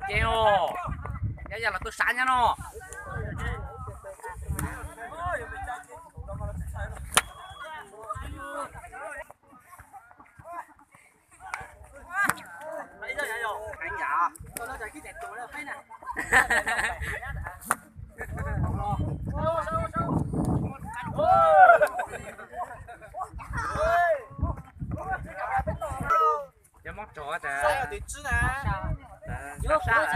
Ces os, yog yog los tuaj sav nyob no. Cov Hmoob Tsov tas, sab sab,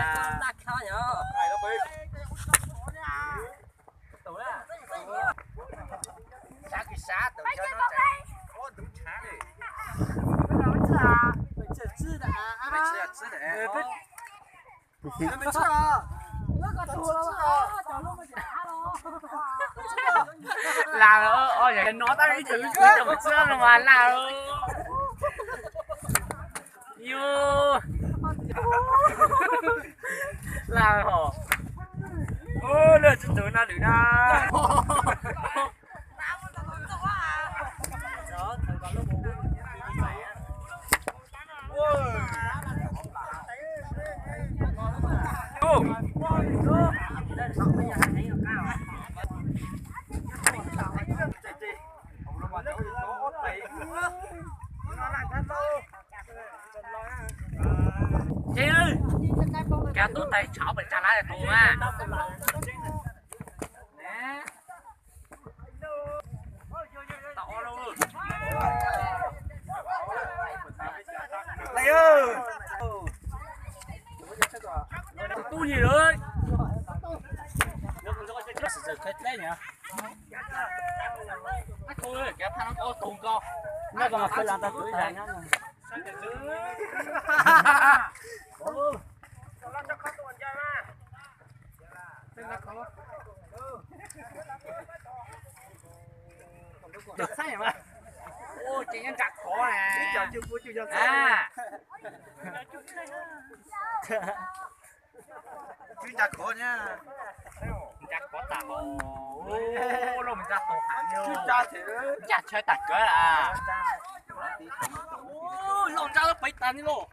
sab kis sab tawm cov no, ntub ntshav li. Lag, o, yog no tab ib tug ib tug tsis txawj no mas lag. Yus, lag hos. Lawv tsis tau na lwm na. Ces, kav tub tais tshauv pes tsag lawm tus mas. Tub yig lawm. Kav phaj no tau tus nkaus. Nyob ko mas khawb las tau tus ib zag nyob. Ces nyob ntsa khov na. Ntsa khov na. Ntsa khov tas hos. Loj ntsa tau heev, ntsa tshaj tag kawg a. Loj ntsa lawm pem tas ni lauj.